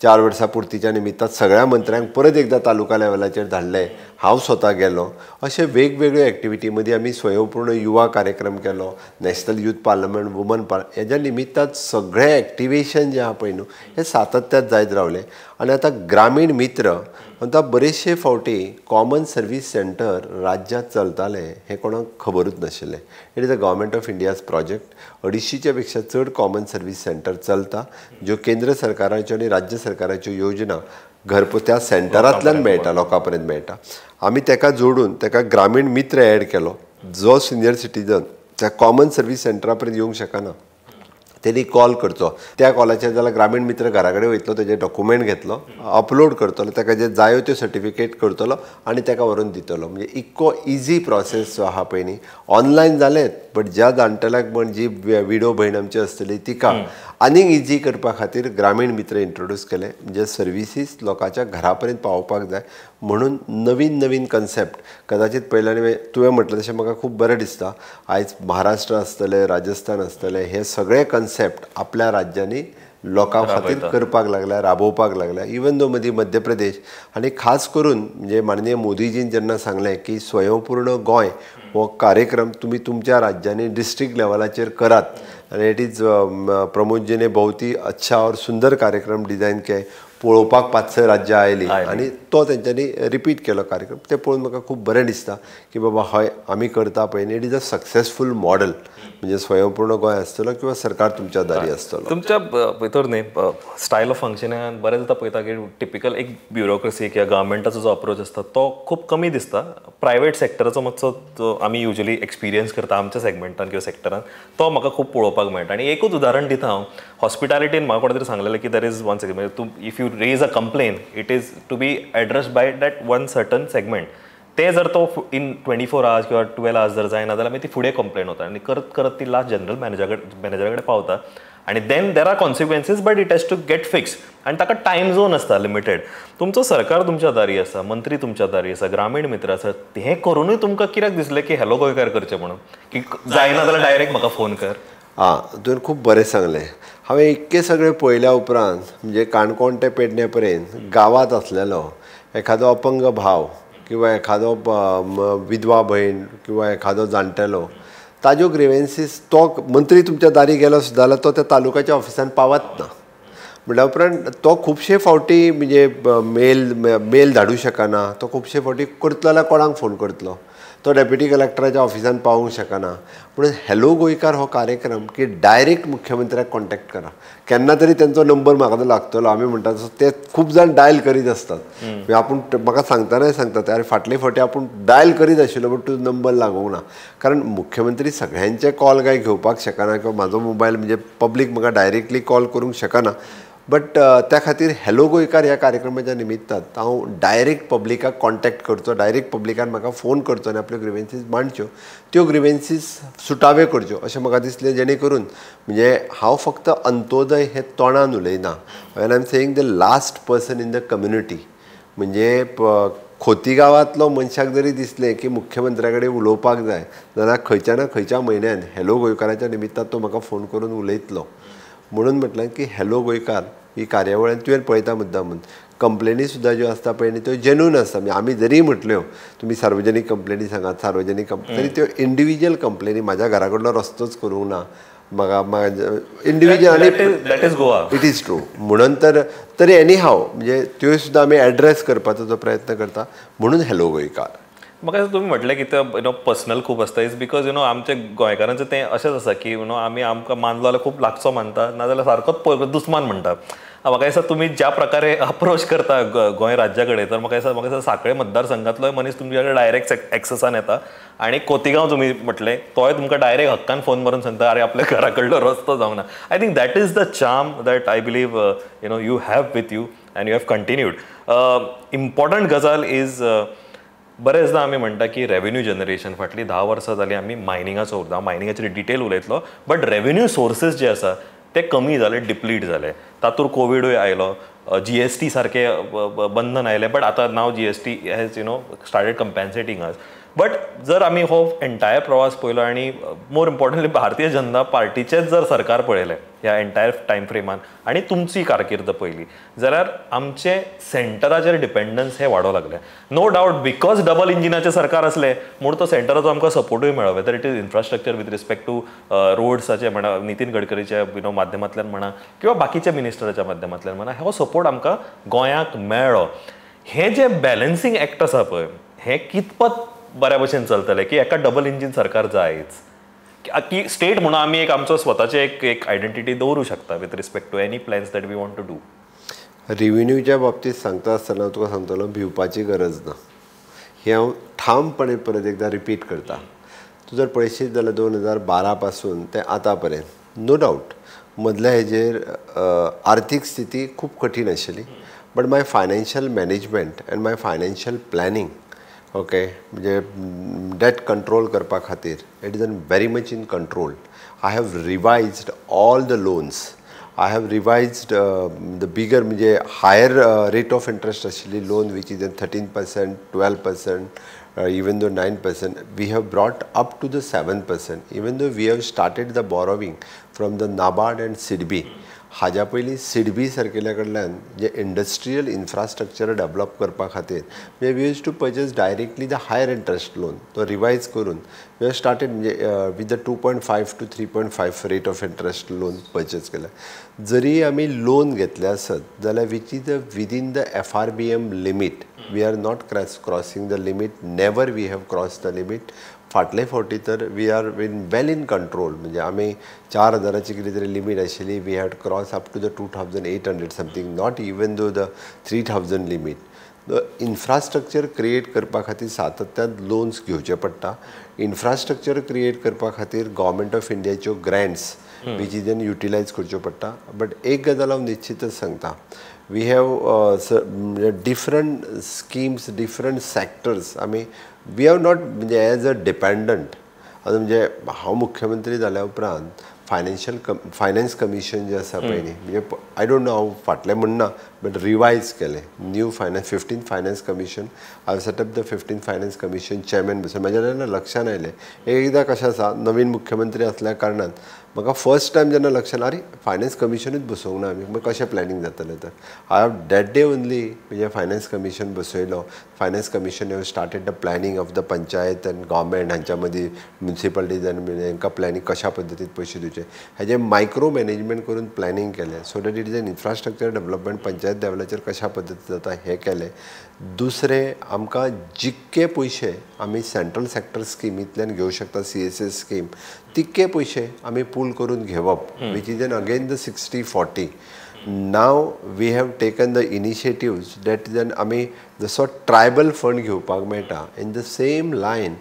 4 वर्सां पुर्तीच्या निमित्तान सगळ्या मंत्र्यांक परत एकदां तालुका लेवलाचेर धाडले, हांव स्वता गेलो. अशे वेगवेगळ्यो एक्टिविटी मदीं आमी स्वयंपूर्ण युवा कार्यक्रम केलो, national youth parliament, woman parliament, हेज्या निमित्तान सगळें एक्टिवेशन जें आहा पळय न्हू हें सातत्यात जायत रावलें. आनी आतां ग्रामीण मित्र आतां बरेचशे फावटी कॉमन सर्वीस सेंटर राज्यांत चलतालें हें कोणाक खबरूच नाशिल्लें. It is a government of India's project. 250 पेक्षा चड कॉमन सर्वीस सेंटर चलता, ज्यो केंद्र सरकाराच्यो आनी राज्य सरकाराच्यो योजना घरपोच त्या सेंटरांतल्यान मेळटा, लोकां पर्यंत मेळटा. आमी तेका जोडून तेका ग्रामीण मित्र एड केलो, जो सिनियर सिटीजन त्या कॉमन सर्वीस सेंटरा पर्यंत येवंक शकना तेणी कॉल करचो, त्या कॉलाचेर जाल्यार ग्रामीण मित्र घरा कडेन वयतलो, तेजे डॉक्युमेंट घेतलो, अपलोड करतलो, ताका जे जायो त्यो सर्टिफिकेट करतलो आनी ताका व्हरून दितलो. म्हणजे इतको इजी प्रोसेस जो आहा पळय न्ही, ऑनलायन जालेंच, बट ज्या जाणटेल्याक म्हण जी विडो भयण आमची आसतली तिका आनीक इजी करपा खातीर ग्रामीण मित्र इंट्रोड्यूस केले. म्हणजे सर्विसीस लोकांच्या घरा पर्यंत पावोवपाक जाय म्हणून नवीन नवीन कन्सेप्ट कदाचित पयल्यान तुवें म्हटलें तशें म्हाका खूब बरें दिसता. आयज महाराष्ट्र आसतलें, राजस्थान आसतलें, हे सगळे कन्सेप्ट आपल्या राज्यांनी लोकां खातीर करपाक लागल्या, राबोवपाक लागल्या. इवन दो मदीं मध्य प्रदेश आनी खास करून म्हणजे माननीय मोदीजीन जेन्ना सांगलें की स्वयंपूर्ण गोंय हो कार्यक्रम तुमी तुमच्या राज्यांनी डिस्ट्रिक्ट लेवलाचेर करात, आनी it is प्रमोदजीने बहुत ही अच्छा और सुंदर कार्यक्रम डिझायन के पळोवपाक 5-6 राज्यां आयलीं आनी तो तेंच्यांनी रिपीट केलो कार्यक्रम. ते पळोवन म्हाका खूब बरें दिसता की बाबा हय आमी करता पळय, it is a successful model. म्हणजे स्वयंपूर्ण गोंय आसतलो किंवा सरकार तुमच्या दारी आसतलो. तुमच्या भितर न्ही स्टायल ऑफ फंक्शनान बरेंच आतां पळयता की टिपिकल एक ब्युरोक्रेसी किंवा गव्हर्मेंटाचो जो अप्रोच आसता तो खूब कमी दिसता. प्रायवेट सेक्टराचो मातसो आमी युजली एक्सपिरियन्स करता आमच्या सेगमेंटान किंवा सेक्टरान, तो म्हाका खूब पळोवपाक मेळटा. आनी एकूच उदाहरण दिता हांव, हॉस्पिटॅलिटीन म्हाका कोणें तरी सांगलेलें की there is one segment, तूं if you raise a complaint it is to be addressed by that one certain segment. ते जर तो इन 24 आवर्स किंवा 12 आवर्स जर जायना जाल्यार मागीर ती फुडें कंप्लेन वता आनी करत करत ती लास्ट जनरल मॅनेजरा कडेन पावता आनी then there are consequences but it has to get fix. आनी ताका टायम झोन आसता लिमिटेड. तुमचो सरकार तुमच्या दारी आसा, मंत्री तुमच्या दारी आसा, ग्रामीण मित्र आसा, हें करूनय तुमकां कित्याक दिसलें की हॅलो गोंयकार करचें म्हणून, की जायना जाल्यार डायरेक्ट म्हाका फोन कर? आं, तुवें खूब बरें सांगलें. हांवें इतकें सगळें पळयल्या उपरांत म्हणजे काणकोण ते पेडणे पर्यंत गांवांत आसलेलो एखादो अपंग भाव किंवा एखादो विधवा भयण किंवा एखादो जाणटेलो, ताज्यो ग्रिवेन्सीस तो मंत्री तुमच्या दारी गेलो सुद्दां जाल्यार तो त्या तालुक्याच्या ऑफिसान पावत ना. म्हणल्या उपरांत तो खुबशे फावटी म्हणजे मेल धाडूं शकना, तो खुबशे फावटी करतलो जाल्यार कोणाक फोन करतलो, तो डेप्युटी कलेक्टराच्या ऑफिसान पावूंक शकना. म्हणून हॅलो गोंयकार हो कार्यक्रम की डायरेक्ट मुख्यमंत्र्याक कॉन्टेक्ट करा, केन्ना तरी तेंचो नंबर म्हाका लागतलो. आमी म्हणटा तसो ते खूब जाण डायल करीत आसतात, आपूण म्हाका सांगतनाय सांगतात अरे फाटले फावटी आपूण डायल करीत आशिल्लो बट तुजो नंबर लागूंक ना. कारण मुख्यमंत्री सगळ्यांचे कॉल काय घेवपाक शकना किंवा म्हाजो मोबायल म्हणजे पब्लीक म्हाका डायरेक्टली कॉल करूंक शकना. बट त्या खातीर हॅलो गोंयकार ह्या कार्यक्रमाच्या निमित्तान हांव डायरेक्ट पब्लिकाक कॉन्टेक्ट करचो, डायरेक्ट पब्लिकान म्हाका फोन करचो आनी आपल्यो ग्रिवेन्सीस मांडच्यो, त्यो ग्रिवेन्सीस सुटाव्यो करच्यो अशें म्हाका दिसलें. जेणे करून म्हणजे हांव फक्त अंत्योदय हें तोंडान उलयना, when I am saying the last person in the community. म्हणजे खोती गांवांतलो मनशाक जरी दिसलें की मुख्यमंत्र्या कडेन उलोवपाक जाय जाल्यार खंयच्या ना खंयच्या म्हयन्यान हॅलो गोंयकाराच्या निमित्तान तो म्हाका फोन करून उलयतलो. म्हणून म्हटलें की हॅलो गोंयकार ही कार्यावळ तुवें पळयता मुद्दाम म्हूण कंप्लेनी सुद्दां ज्यो आसता पळय न्ही त्यो जेन्यून आसता. म्हणजे आमी जरी म्हटल्यो तुमी सार्वजनीक कंप्लेनी सांगात, सार्वजनीक तरी त्यो इंडिविज्युअल कंप्लेनी म्हाज्या घरा कडलो रस्तोच करूंक ना म्हाका इंडिविज्युअल आनी that is Goa, it is true. म्हणून तर तरी एनी हाव म्हणजे त्यो सुद्दां आमी एड्रेस करपाचो जो प्रयत्न करता म्हणून हॅलो गोंयकार. म्हाका तुमी म्हटलें की ते you know personal खूब आसता, is because you know आमच्या गोंयकारांचें तें अशेंच आसा की you know आमी आमकां मानलो जाल्यार खूब लागचो मानता, नाजाल्यार सारकोच दुस्मान म्हणटा. म्हाका दिसता तुमी ज्या प्रकारे अप्रोच करता गोंय राज्या कडेन, तर म्हाका दिसता सांखळे मतदारसंघांतलोय मनीस तुमच्या कडेन डायरेक्ट एक्सेसान येता आनी कोतिगांव तुमी म्हटलें तोय तुमकां डायरेक्ट हक्कान फोन मारून सांगता अरे आपल्या घरा कडलो रस्तो जावंक ना. I think that is the charm that I believe you know you have with you and you have continued. Important गजाल is बरेचदा आमी म्हणटा की रेवेन्यू जनरेशन फाटलीं 10 वर्सां जालीं आमी मायनिंगाचो उरता, मायनिंगाचेर डिटेल उलयतलो, बट रेवेन्यू सोर्सीस जे आसा ते कमी जाले, डिप्लीट जाले. तातूंत कोविडूय आयलो, GST सारके बंधन आयलें, बट आतां now GST has you know started compensating us. But जर आमी हो एंटायर प्रवास पळयलो आनी मोर इम्पॉर्टंटली भारतीय जनता पार्टीचेंच जर सरकार पळयलें ह्या एंटायर टायम फ्रेमान आनी तुमची कारकीर्द पळयली जाल्यार आमचें सेंटराचेर डिपेंडन्स हें वाडोवंक लागलें. नो डावट because double इंजिनाचें सरकार आसलें म्हूण तो सेंटराचो आमकां सपोर्टूय मेळ्ळो, whether it is infrastructure with respect to रोड्साचे म्हणा, नितीन गडकरीच्या you know माध्यमांतल्यान म्हणा किंवा बाकीच्या मिनिस्टराच्या माध्यमांतल्यान म्हणा, हो सपोर्ट आमकां गोंयाक मेळ्ळो. हें जें बॅलन्सींग एक्ट आसा पळय हें कितपत बऱ्या भशेन चलतलें की एका डबल इंजीन सरकार जायच की स्टेट म्हणून आमी एक आमचो स्वताचे एक एक आयडेंटिटी दवरूं शकता with respect to any plans that we want to do. रेव्हेन्यूच्या बाबतींत सांगता आसतना तुका सांगतलो भिवपाची गरज ना, हें हांव ठामपणे परत एकदां रिपीट करता. तूं जर पळयशीत जाल्यार 2012 पासून ते आतां पर्यंत नो डावट मदल्या हेजेर आर्थीक स्थिती खूब कठीण आशिल्ली, but my financial management and my financial planning okay म्हणजे डेट कंट्रोल करपा खातीर it is an very much in control. I have revised all the loans, I have revised the bigger म्हणजे हायर रेट ऑफ इंट्रस्ट आशिल्ली loan which is an 13%, 12%, even though 9%, we have brought up to the 7%, even though we have started the borrowing from the NABARD and SIDBI. हाज्या पयलीं सिडबी सारकेल्या कडल्यान जे industrial infrastructure develop करपा खातीर म्हणजे we use to purchase directly the higher interest loan, तो revise करून we have started म्हणजे with the 2.5 to 3.5 rate of interest loan purchase केलें. जरी आमी लोन घेतलें आसत जाल्यार which is the within the FRBM limit, we are not crossing the limit, never we have cross the limit. फाटले फावटी तर we are in well in control, म्हणजे आमी 4000 कितें तरी लिमीट आशिल्ली, we had cross up to the 2800 something, not even though the 3000 limit. The infrastructure create करपा खातीर सातत्यान लोन्स घेवचे पडटा. इन्फ्रास्ट्रक्चर क्रिएट करपा खातीर गव्हर्मेंट ऑफ इंडियाच्यो grants which is N utilise करच्यो पडटा. बट एक गजाल हांव निश्चितच सांगता, we have different schemes, different sectors. आमी we have not म्हणजे एज अ डिपेंडंट. आतां म्हणजे हांव मुख्यमंत्री जाल्या उपरांत फायनान्शियल फायनान्स कमिशन जें आसा पळय न्ही, म्हणजे I don't know हांव फाटलें म्हणना, बट रिवायज केलें new finance 15th finance commission. I have set up the 15th finance commission chairman बसून. म्हाज्या जेन्ना लक्षान आयलें, एकदां कशें आसा नवीन मुख्यमंत्री आसल्या कारणान म्हाका फर्स्ट टायम जेन्ना लक्षान आरे फायनान्स कमिशनूच बसोवंक ना आमी, मागीर कशें प्लॅनिंग जातलें. तर I have that day only म्हणजे फायनान्स कमिशन बसयलो. Finance commission have started the planning of the panchayat and government हांच्या मदीं म्युनिसिपालिटीज आनी हांकां प्लॅनिंग कशा पद्दतीन पयशे दिवचे हेजें मायक्रो मॅनेजमेंट करून प्लॅनिंग केलें, so that it is an infrastructure development panchayat लेवलाचेर कशा पद्दतीन जाता हें केलें. दुसरें आमकां जितके पयशे आमी सेंट्रल सेक्टर स्किमींतल्यान घेवं शकता, CSS scheme, तितके पयशे आमी पूल करून घेवप, which is an again the 60-40. Now we have taken the initiatives that then आमी जसो ट्रायबल फंड घेवपाक मेळटा, in the same line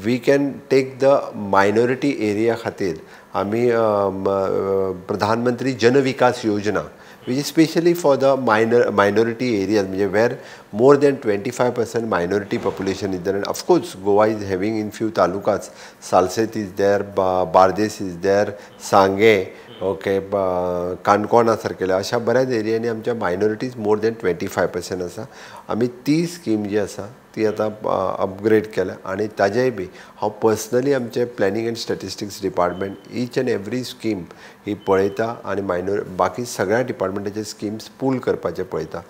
we can take the minority area खातीर आमी Pradhan Mantri Jan Vikas Yojana, which is specially for the minority areas, म्हणजे where more than 25% minority population is there. And of course Goa is having in few talukas, Salcete is there, Bardez is there, Sanguem, okay, काणकोणा सारकेल्या अशा बऱ्याच एरियांनी आमच्या minorities more than 25% आसा. आमी ती scheme जी आसा ती आतां अपग्रेड केल्या आनी ताजेय बी हांव पर्सनली आमचे planning and statistics department each and every scheme ही पळयता आनी मायनोर बाकी सगळ्या डिपार्टमेंटाचे स्किम्स पूल करपाचें पळयता.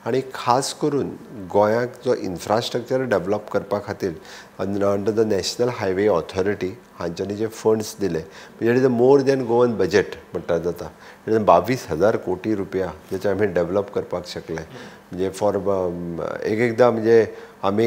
आनी खास करून गोंयाक जो इन्फ्रास्ट्रक्चर डेवलप करपा खातीर under the national highway authority हांच्यांनी जे फंड्स दिले म्हणजे it is a more than Goan budget म्हणटा जाता. It is 22,000 कोटी रुपया जेचे आमी डेवलप करपाक शकले. म्हणजे फॉर एक एकदां म्हणजे आमी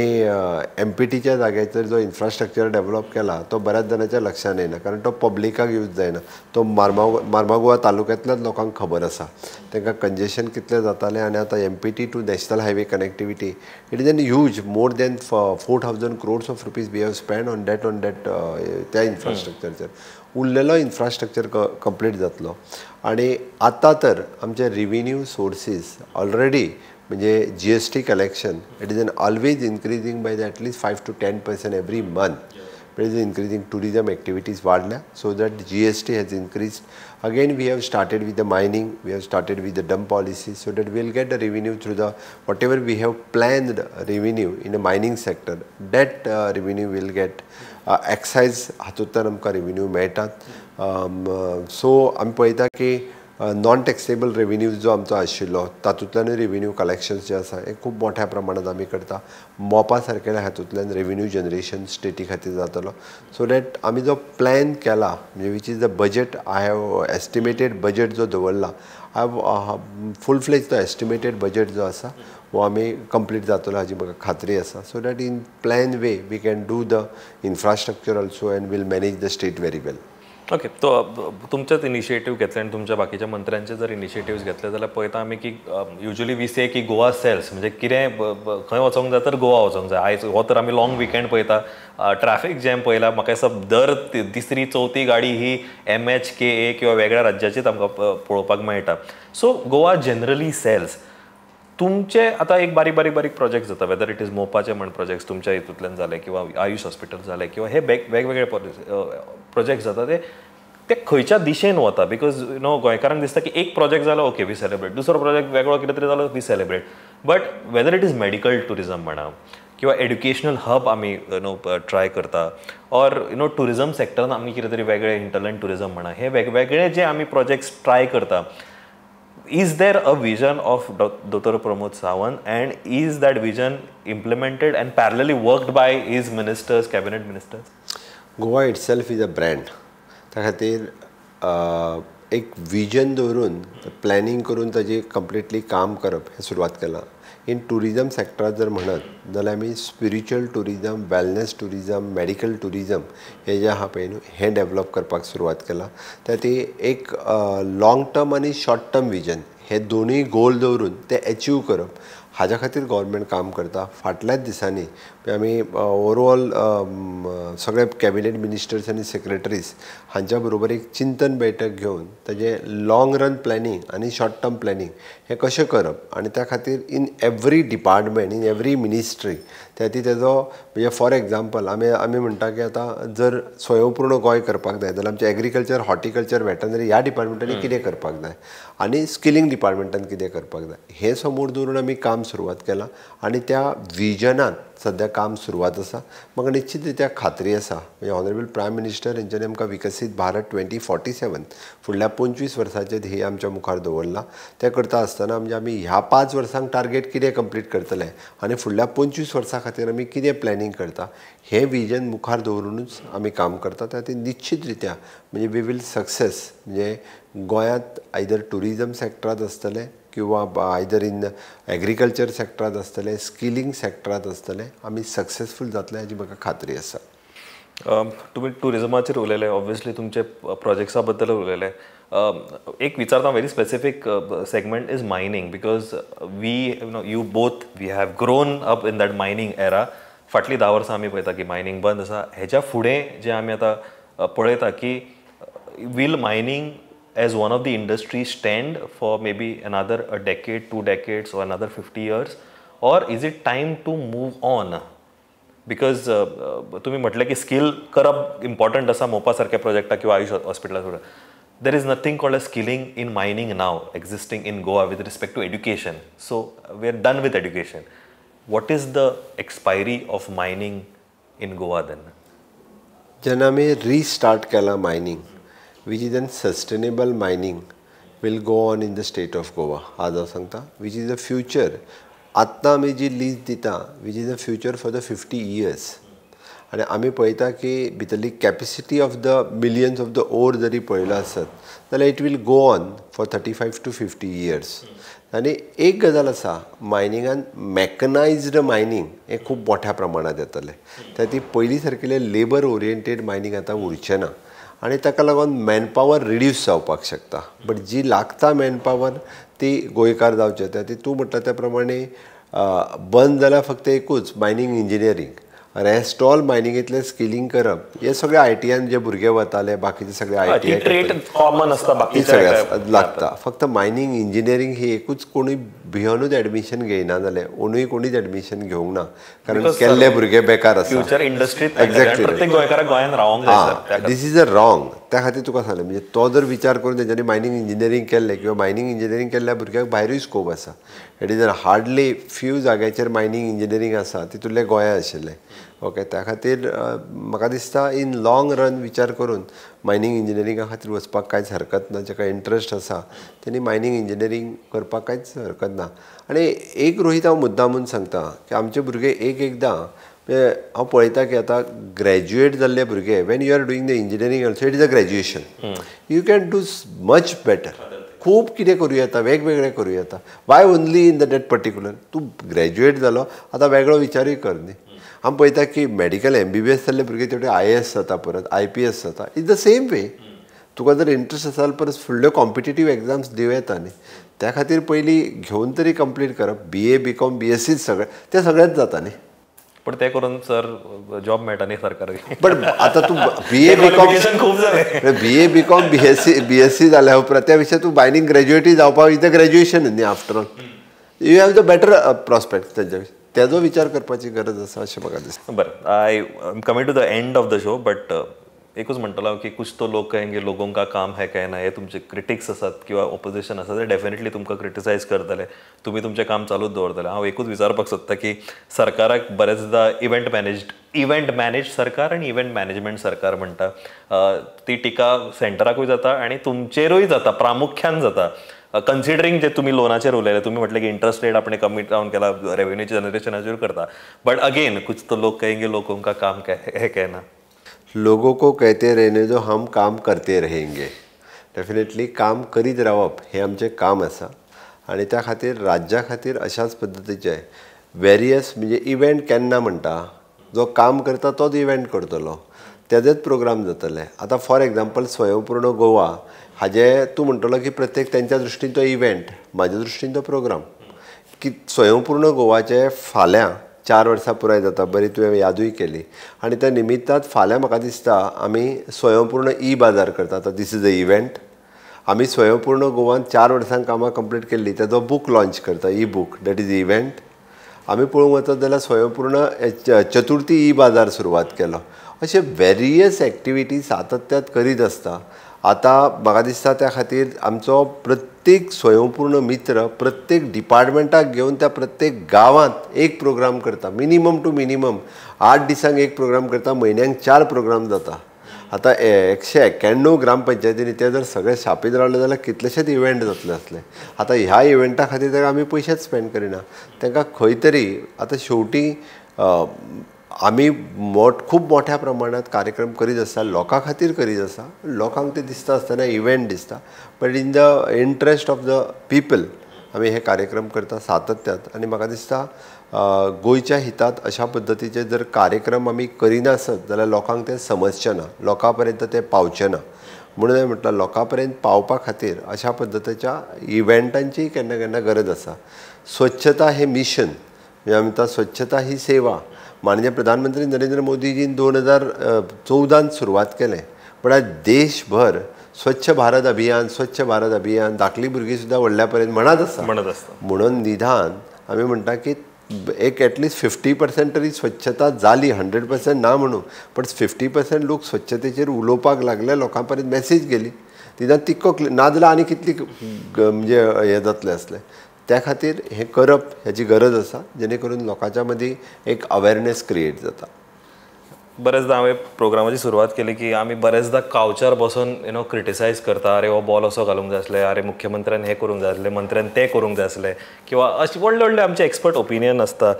एमपीटीच्या जाग्याचेर जो इन्फ्रास्ट्रक्चर डेवलप केला तो बऱ्याच जाणांच्या लक्षान येयना, कारण तो पब्लिकाक यूज जायना, तो मार्मागोवा तालुक्यांतल्याच लोकांक खबर आसा तांकां कंजेशन कितलें जातालें. आनी आतां MPT to national highway connectivity it is an huge more than 4,000 crores of rupees we have spend on that त्या इन्फ्रास्ट्रक्चरचेर. उरलेलो इन्फ्रास्ट्रक्चर कंप्लीट जातलो. आनी आतां तर आमचे रिवेन्यू सोर्सीस ऑलरेडी म्हणजे GST collection it is an always increasing by the at least 5 to 10% every month. It is increasing. Tourism activities वाडल्या so that GST has increased. Again we have started with the mining, we have started with the dump policy so that we will get the revenue through the whatever we have planned revenue in the mining sector, that revenue will get. Excise हातूंतल्यान आमकां revenue मेळटात. So आमी पळयता की non taxable revenue जो आमचो आशिल्लो तातूंतल्यानूय revenue collections जे आसा हे खूब मोठ्या प्रमाणांत आमी करता. मोपा सारकेल्या हातूंतल्यान रेवेन्यू जनरेशन स्टेटी खातीर जातलो. सो that आमी जो प्लॅन केला म्हणजे which is the budget I have estimated budget जो दवरला I have full fledge तो एस्टिमेटेड बजेट जो आसा हो आमी कंप्लीट जातलो हाजी म्हाका खात्री आसा. So that in plan way we can do the infrastructure also and will manage the state very well. Okay, तो तुमचेच इनिशिएटीव घेतले आनी तुमच्या बाकीच्या मंत्र्यांचे जर इनिशिएटिव्स घेतले जाल्यार पळयता आमी की युजली we से की गोवा सेल्स म्हणजे कितें खंय वचोंक जाय तर गोवा वचोंक जाय. आयज हो तर आमी लॉंग विकेंड पळयता, ट्रॅफिक जॅम पळयला, म्हाका दिसता दर तिसरी चवथी गाडी ही MHKA किंवा वेगळ्या राज्याचीच आमकां पळोवपाक मेळटा. So Goa generally sells. तुमचे आतां एक बारीक बारीक बारीक प्रोजेक्ट जाता, वेदर it is मोपाचे म्हण प्रोजेक्ट्स तुमच्या हितूंतल्यान जाले किंवा आयुष हॉस्पिटल जाले किंवा हे वेगवेगळे प्रोजेक्ट जाता ते खंयच्या दिशेन वता. Because you know गोंयकारांक दिसता की एक प्रोजेक्ट जालो ओके we celebrate, दुसरो प्रोजेक्ट वेगळो कितें तरी जालो we celebrate. But whether it is medical tourism म्हणा किंवा एड्युकेशनल हब आमी you know try करता ऑर you know tourism सेक्टरान आमी कितें तरी वेगळे हिंटरलँड टुरिजम म्हणा, हे वेगवेगळे जे आमी प्रोजेक्ट्स ट्राय करता, is there a vision of Dr. Pramod Sawant and is that vision implemented and parallelly worked by his ministers, cabinet ministers? Goa itself is a brand. त्या खातीर एक विजन दवरून planning करून ताजी कंप्लिटली काम करप हें सुरवात केलां. इन टुरिजम सेक्टरात जर म्हणत जाल्यार आमी spiritual tourism, wellness tourism, medical tourism हे जे आहा पळय न्हू हें डेवलप करपाक सुरवात केलां. त्या खातीर एक लाँग टर्म आनी शॉर्ट टर्म विजन हे दोनूय गोल दवरून ते एचीव करप हाज्या खातीर गव्हर्मेंट काम करता. फाटल्याच दिसांनी आमी ओवरऑल सगळे कॅबिनेट मिनिस्टर्स आनी सेक्रेटरीज हांच्या बरोबर एक चिंतन बैठक घेवन ताजें लाँग रन प्लॅनिंग आनी शॉर्ट टर्म प्लॅनिंग हें कशें करप आनी त्या खातीर in every department, in every ministry त्या खातीर तेजो म्हणजे फॉर एग्जाम्पल आमी म्हणटा की आतां जर स्वयंपूर्ण गोंय करपाक जाय जाल्यार आमचें एग्रीकल्चर, हॉर्टिकल्चर, वेटनरी ह्या डिपार्टमेंटांनी कितें करपाक जाय आनी स्किलिंग डिपार्टमेंटान कितें करपाक जाय हें समोर दवरून आमी काम सुरवात केलां आनी त्या विजनान सद्या काम सुरवात आसा. म्हाका निश्चित रित्या खात्री आसा म्हणजे ऑनरेबल प्रायम मिनिस्टर हेंच्यांनी आमकां विकसीत भारत 2047 फुडल्या 25 वर्साचें ध्येय आमच्या मुखार दवरलां. तें करता आसतना म्हणजे आमी ह्या 5 वर्सांक टार्गेट कितें कंप्लीट करतले आनी फुडल्या 25 वर्सां खातीर आमी कितें प्लॅनिंग करता हें विजन मुखार दवरुनूच आमी काम करता. त्या खातीर निश्चित रित्या म्हणजे we will success. म्हणजे गोंयांत आयदर टुरिजम सेक्टरांत आसतलें किंवा आयदर इन एग्रीकल्चर सेक्टरांत आसतलें, स्किलिंग सेक्टरांत आसतलें, आमी सक्सेसफूल जातले हाजी म्हाका खात्री आसा. तुमी टुरिजमाचेर उलयले, ऑब्वियसली तुमचे प्रोजेक्ट्सा बद्दल उलयले. एक विचारता, very specific segment is mining because we you know you both we have grown up in that mining era. फाटलीं 10 वर्सां आमी पळयता की मायनींग बंद आसा. हेज्या फुडें जें आमी आतां पळयता की will mining as one of the industries stand for maybe another a decade, 2 decades or another 50 years, or is it time to move on? Because तुम्ही म्हटलें की स्किल करप इम्पॉर्टंट आसा मोपा सारक्या प्रोजेक्टा किंवा आयुष हॉस्पिटला सुद्दां. There is nothing called a skilling in mining now existing in Goa with respect to education. So we are done with education. What is the expiry of mining in Goa then? जेन्ना आमी restart केलां mining, which is an sustainable mining will go on in the state of Goa. आज हांव सांगता, which is the future. आत्तां आमी जी lease दिता, which is the future for the 50 years. आनी आमी पळयता की भितरली capacity of the millions of the ore जरी पळयलो आसत जाल्यार it will go on for 35 to 50 years. आनी एक गजाल आसा, मायनिंगान मॅकनायज्ड मायनींग हें खूब मोठ्या प्रमाणांत येतलें. त्या ती पयलीं सारकेलें लेबर ओरिएंटेड मायनींग आतां उरचें ना आनी ताका लागून मॅनपावर रिड्यूस जावपाक शकता. बट जी लागता मॅनपावर ती गोंयकार जावचे. त्या ती तूं म्हणटा त्या प्रमाणे बंद जाल्यार फक्त एकूच मायनींग इंजिनियरींग, रेस्ट ऑल मायनिंगेंतलें स्किलींग करप, हे सगळे आयटीआन जे भुरगे वताले बाकीचे सगळे आयटीआय ट्रेड कॉमन आसता, बाकी सगळे लागता. फक्त मायनींग इंजिनियरींग ही एकूच कोणूय भियोनूच एडमिशन घेयना जालें, ओनूय कोणीच एडमिशन घेवंक ना, कारण केल्ले भुरगे बेकार आसा. फ्युचर इंडस्ट्रीत एक्झॅक्टली प्रत्येक गोंयकाराक गोंयांत रावंक जाय. This is a wrong. त्या खातीर तुका सांगलें, म्हणजे तो जर विचार करून तेंच्यांनी मायनींग इंजिनियरींग केल्लें किंवा मायनींग इंजिनियरींग केल्ल्या भुरग्याक भायरूय स्कोप आसा. It is hardly few जाग्याचेर मायनींग इंजिनियरींग आसा, तितूंतलें गोंया आशिल्लें. ओके, त्या खातीर म्हाका दिसता इन लॉंग रन विचार करून मायनींग इंजिनियरिंगा खातीर वचपाक कांयच हरकत ना. जाका इंट्रस्ट आसा तेणी मायनींग इंजिनियरींग करपाक कांयच हरकत ना. आनी एक रोहीत हांव मुद्दामून सांगता की आमचे भुरगे एक एकदां हांव पळयता की आतां ग्रॅज्युएट जाल्ले भुरगे, when you are doing the engineering also it is a graduation, you can do much better. खूब कितें करूं येता, वेगवेगळें करूं येता. Why only in the that particular? तूं ग्रॅज्युएट जालो आतां वेगळो विचारूय कर न्ही. आमी पळयता की मेडिकल MBBS जाल्ले भुरगे तेवटे IAS जाता, परत IPS जाता. It's the same way. तुका जर इंट्रस्ट आसा जाल्यार परत फुडल्यो कॉम्पिटेटीव एग्जाम्स दिवं येता न्ही. त्या खातीर पयलीं घेवन तरी कंप्लीट करप. BA BCom BSc सगळें तें सगळेंच जाता न्ही. पण ते करून सर जॉब मेळटा न्ही सरकार. बट आतां तूं BA BCom खूब जालें, BA BCom BSc जाल्या उपरांत त्या विशय तूं मायनींग ग्रॅज्युएटूय जावपाक is a graduation न्ही. After all you have the better prospect. तेंच्या तेजो विचार करपाची गरज आसा अशें म्हाका दिसता. बरें, I am coming to the end of the show, but एकूच म्हणटलो की कुछ तो लोक कहेंगे लोगों का काम है कहना. हे तुमचे क्रिटिक्स आसात किंवा ऑपोजिशन आसा ते डेफिनेटली तुमकां क्रिटिसायज करतले, तुमी तुमचें काम चालूच दवरतले. हांव एकूच विचारपाक सोदता की सरकाराक बरेचदा इव्हेंट मॅनेज सरकार आनी इव्हेंट मॅनेजमेंट सरकार म्हणटा, ती टिका सेंटराकूय जाता आनी तुमचेरूय जाता, प्रामुख्यान जाता. कन्सिडरींग जे तुमी लोनाचेर उलयले, तुमी म्हटलें की इंट्रस्ट रेट आपणे कमी डावन केला, रेव्हेन्यूचे जनरेशनाचेर करता, बट अगेन कुछ तो लोग कहेंगे लोगों का काम है कहना. लोगों को कहते रहने जो, हम काम करते रहेंगे. डेफिनेटली काम करीत रावप हें आमचें काम आसा आनी त्या खातीर राज्या खातीर अशाच पद्दतीचे वेरियस म्हणजे इव्हेंट केन्ना म्हणटा, जो काम करता तोच इव्हेंट करतलो, तेजेच प्रोग्राम जातले. आतां फॉर एग्जाम्पल स्वयंपूर्ण गोवा हाजें तूं म्हणटलो की प्रत्येक तेंच्या दृश्टीन तो इव्हेंट, म्हाज्या दृश्टीन तो प्रोग्राम. की स्वयंपूर्ण गोवाचे फाल्यां 4 वर्सां पुराय जाता, बरी तुवें यादूय केली. आनी त्या निमित्तान फाल्यां म्हाका दिसता आमी स्वयंपूर्ण ई बाजार करता. आतां this is a event. आमी स्वयंपूर्ण गोवान 4 वर्सां कामां कंप्लीट केल्ली, तेजो बूक लॉंच करता, e book, that is event. आमी पळोवंक वचत जाल्यार स्वयंपूर्ण चतुर्थी ई बाजार सुरवात केलो. अशे वेरियस एक्टिविटी सातत्यात करीत आसता. आतां म्हाका दिसता त्या खातीर आमचो प्रत्येक स्वयंपूर्ण मित्र प्रत्येक डिपार्टमेंटाक घेवन त्या प्रत्येक गांवांत एक प्रोग्राम करता. मिनिमम टू मिनिमम 8 दिसांक एक प्रोग्राम करता, म्हयन्यांक 4 प्रोग्राम जाता. आतां 191 ग्रामपंचायतींनी ते जर सगळे शापीत रावले जाल्यार कितलेशेच इव्हेंट जातले आसले. आतां ह्या इव्हेंटा खातीर ताका आमी पयशेच स्पेंड करिना, तांकां खंय तरी आतां शेवटी आमी खूब मोठ्या प्रमाणात कार्यक्रम करीत आसता, लोकां खातीर करीत आसा, लोकांक ते दिसता आसतना इव्हेंट दिसता, but in the interest of the people आमी हे कार्यक्रम करता सातत्यात. आनी म्हाका दिसता गोंयच्या हितात अशा पद्दतीचे जर कार्यक्रम आमी करिनासत जाल्यार लोकांक ते समजचें ना, लोकां पर्यंत ते पावचें ना. म्हणून हांवें म्हटलां लोकां पर्यंत पावपा खातीर अशा पद्दतीच्या इव्हेंटांची केन्ना केन्ना गरज आसा. स्वच्छता हें मिशन, म्हणजे आमी म्हणटा स्वच्छता ही सेवा, माननीय प्रधानमंत्री नरेंद्र मोदीजीन 2014 सुरवात केलें, पण आज देशभर स्वच्छ भारत अभियान, स्वच्छ भारत अभियान धाकली भुरगीं सुद्दां व्हडल्या पर्यंत म्हणत आसता. म्हणून निदान आमी म्हणटा की एक एटलिस्ट 50% तरी स्वच्छता जाली, 100% ना म्हणू, पण 50% लोक स्वच्छतेचेर उलोवपाक लागले, लोकां पर्यंत मॅसेज गेली, निदान तितको ना जाल्यार आनी कितली म्हणजे हें जातलें आसलें. त्या खातीर हें करप हेजी गरज आसा, जेणे करून लोकांच्या मदीं एक अवेरनेस क्रिएट जाता. बरेचदा हांवें प्रोग्रामाची सुरवात केली की आमी बरेचदा कावचार बसून you know criticise करता, अरे हो बॉल असो घालूंक जाय आसले, अरे मुख्यमंत्र्यान हें करूंक जाय आसलें, मंत्र्यान तें करूंक जाय आसलें, किंवा अशें व्हडले व्हडले आमचे एक्सपर्ट ओपिनियन आसता.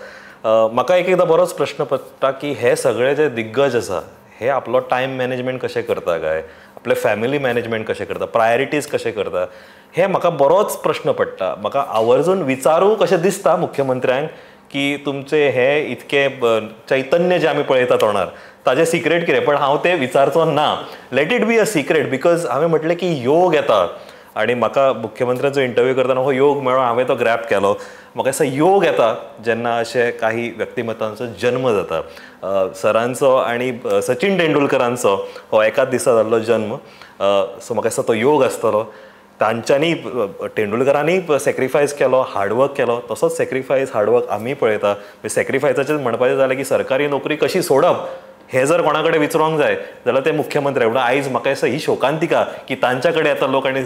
म्हाका एक एकदां बरोच प्रश्न पडटा की हे सगळे जे दिग्गज आसा हे आपलो टायम मॅनेजमेंट कशें करता काय, आपलें फॅमिली मॅनेजमेंट कशें करता, प्रायोरिटीज कशें करता, हे म्हाका बरोच प्रश्न पडटा. म्हाका आवर्जून विचारूं कशें दिसता मुख्यमंत्र्यांक की तुमचे हे इतके चैतन्य जे आमी पळयता तोंडार ताजें सिक्रेट कितें, पण हांव तें विचारचो ना. Let it be a secret, because हांवें म्हटलें की योग येता आनी म्हाका मुख्यमंत्र्यांचो इंटरव्यू करतना हो योग मेळ्ळो, हांवें तो ग्रॅप केलो. म्हाका दिसता योग येता जेन्ना अशे काही व्यक्तिमत्वांचो जन्म जाता. सरांचो आनी सचिन तेंडुलकरांचो हो एकाच दिसा जाल्लो जन्म, सो म्हाका दिसता तो योग आसतलो. तांच्यांनी तेंडुलकरांनी सॅक्रिफायस केलो, हार्डवर्क केलो, तसोच सॅक्रिफायस हार्डवर्क आमी पळयता. सॅक्रिफायसाचें म्हणपाचें जालें की सरकारी नोकरी कशी सोडप हे जर कोणा कडेन विचारूंक जाय जाल्यार ते मुख्यमंत्री. म्हणून आयज म्हाका दिसता ही शोकांतिका की तांच्या कडेन येता लोक आनी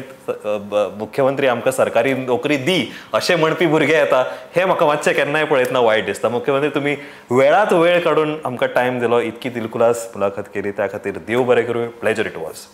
मुख्यमंत्री आमकां सरकारी नोकरी दी अशें म्हणपी भुरगे येता, हें म्हाका मातशें केन्नाय पळयतना वायट दिसता. मुख्यमंत्री तुमी वेळात वेळ काडून आमकां टायम दिलो, इतकी दिलखुलास मुलाखत केली, त्या खातीर देव बरें करूं. Pleasure it was.